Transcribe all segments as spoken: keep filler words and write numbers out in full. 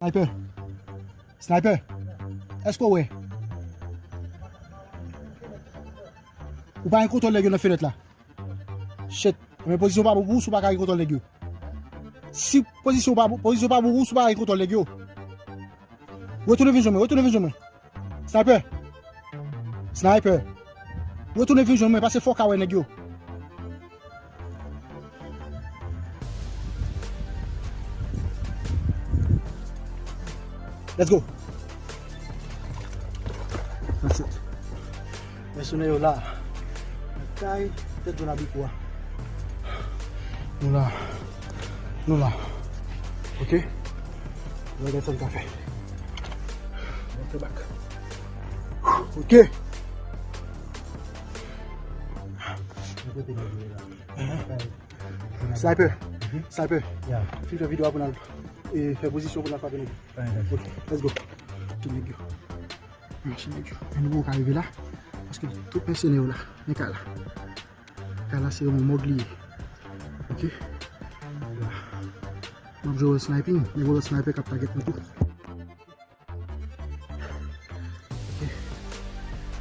Sniper. Sniper. Èske w wè? Ou pa gen kontwòl nèg yo nan fenèt la. Shit. Men pozisyon pa bon pou ou si w pa ka gen kontwòl nèg yo. Si pozisyon pa bon, pozisyon pa bon pou ou si w pa ka gen kontwòl nèg yo. Retounen vin jwenn mwen, retounen vin jwenn mwen. Sniper. Sniper. Retounen vin jwenn mwen, paske fò w ka wè nèg yo. Let's go. That's it. Mèsenè yo la. Nan kay tèt zòn abriko a. Nou la. Nou la. Ok? Nou gade sa n ka fè. Nou fè bak. Ok. Sniper. Sniper. Fin fè videyo a pou n al, e, fè pozisyon pou n al frape nèg yo. Ok, let's go. Tout nèg yo. Mache nèg yo. Men nou poko ka rive la. Paske tout mèsenè yo la. Men kay la. Kay la se yon mòg li ye. Ok. La. M ap jwe wòl sniping. Men wòl sniper k ap target mwen tou. Ok.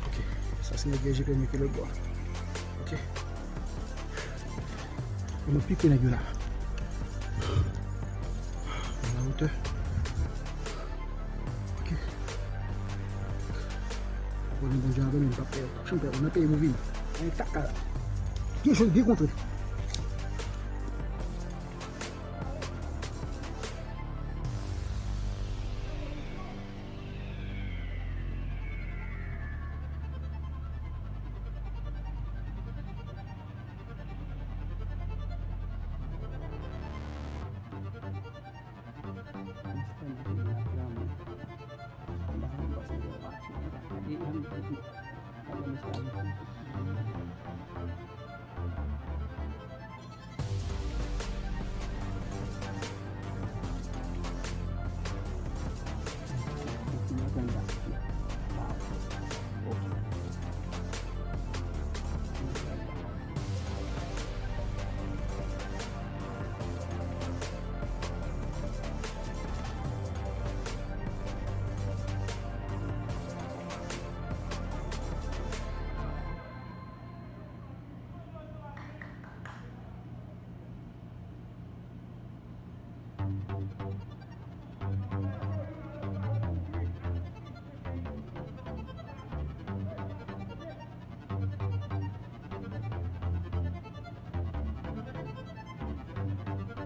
Ok. Sa se nèg yo je premye ki lòt bò. Ok. Yo mwen pi pre nèg yo la. Nan wotè. Ok. Konnen Bondye avè m, m p ap pè. M p ap janm pè. Nan peyi m vini. Nan eta kay la. Byen jwe, byen kontre.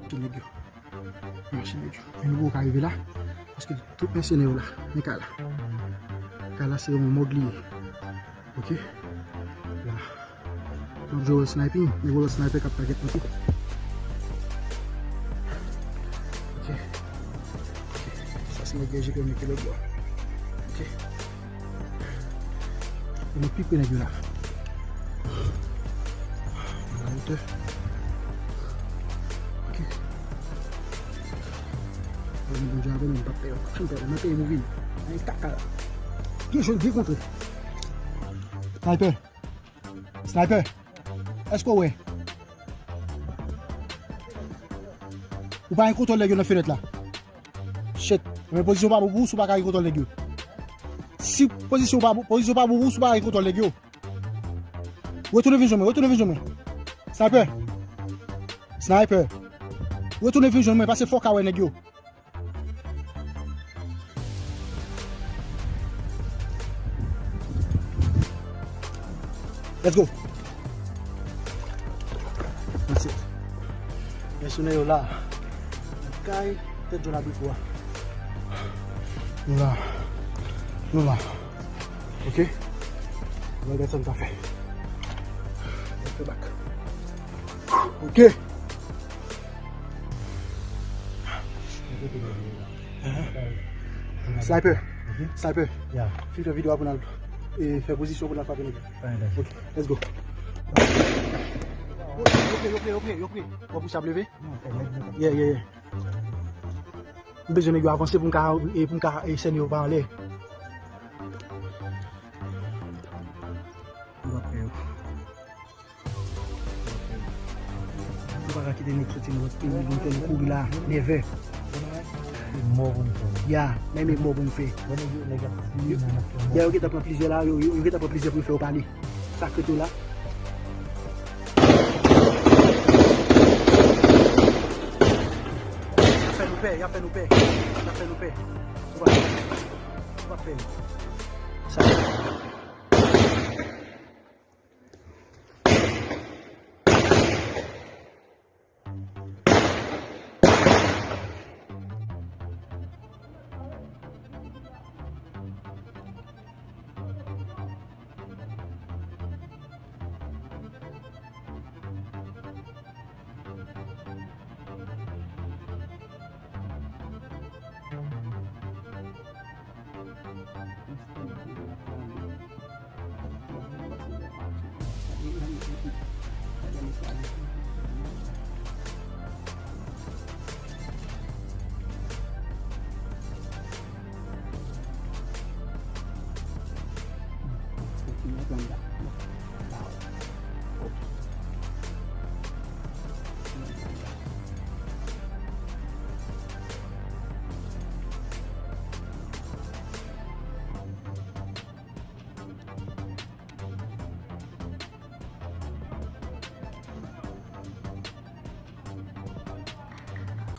Tout nèg yo. Mache nèg yo. Men nou poko ka rive la. Paske tout mèsenè yo la. Men kay la. Kay la se yon mòg li ye. Ok. La. M ap jwe wòl sniping. Men wòl sniper k ap target mwen tou. Ok. Ok. Sa se nèg yo je premye ki lòt bò. Ok. Yo mwen pi pre nèg yo la. Nan wotè. Ok. Mwen Bondye avè m, m p ap pè. M p ap janm pè. Nan peyi m vini. Nan eta kay la. Byen jwe, byen kontre. Sniper. Sniper. Èske w wè? Ou pa gen kontwòl nèg yo nan fenèt la. Shit. Men pozisyon pa bon pou ou si w pa ka gen kontwòl nèg yo. Si pozisyon pa bon, pozisyon pa bon pou ou si w pa ka gen kontwòl nèg yo. Retounen vin jwenn mwen, retounen vin jwenn mwen. Sniper. Sniper. Retounen vin jwenn mwen, paske fò w ka wè nèg yo. Let's go. That's it. Mèsenè yo la. Nan kay tèt zòn abriko a. Nou la. Nou la. Ok. Nou gade sa n ka fè. Nou fè bak. Ok. Sniper. Sniper. Fin fè videyo a pou n al, e, fè pozisyon pou n al frape nèg yo. Ok, let's go. Yo pre, yo pre, yo pre, yo pre. Wè pou sa ap leve? Yeah, yeah, yeah. M bezwen nèg yo avanse pou m ka, e, pou m ka, e, sène yo pa anlè. M pa pè yo. Ou pa ka kite nèg soti nan lòt peyi, vin fè nou kouri la, nève. Mò pou n fè. Ya, men men mò pou n fè. Bon, nèg yo, nèg ap di, yo, men ap fè mò. Ya, yo gentan pran plizyè la, yo, yo, yo gentan pran plizyè pou yo fè yo pale. Sa k ret yo la. Y ap fè nou pè, y ap fè nou pè. Y ap fè nou pè. Ou pa, ou pa pè. Sa.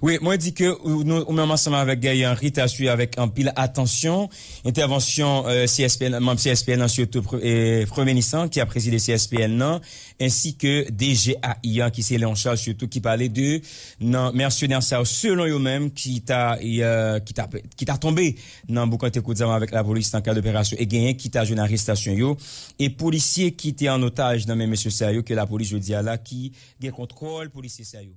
Wi, mwen di ke ou, nou, ou menm ansanm avèk Guerrier Henry ta swiv avèk anpil atansyon entèvansyon, eh, C S P N, manm C S P N nan, sitou pre-, eh, premye minis lan ki ap prezide C S P N nan, ensi ke D G A I an ki se Léon Charles sitou ki pale de nan mèsenè sa yo selon yo menm ki ta, eh, ki ta, ki ta tonbe nan boukante kout zam avèk lapolis nan kad operasyon e genyen ki ta jwenn arestasyon yo e polisye ki te an otaj nan men mesye sa yo ke lapolis jodi a la ki gen kontwòl polisye sa yo.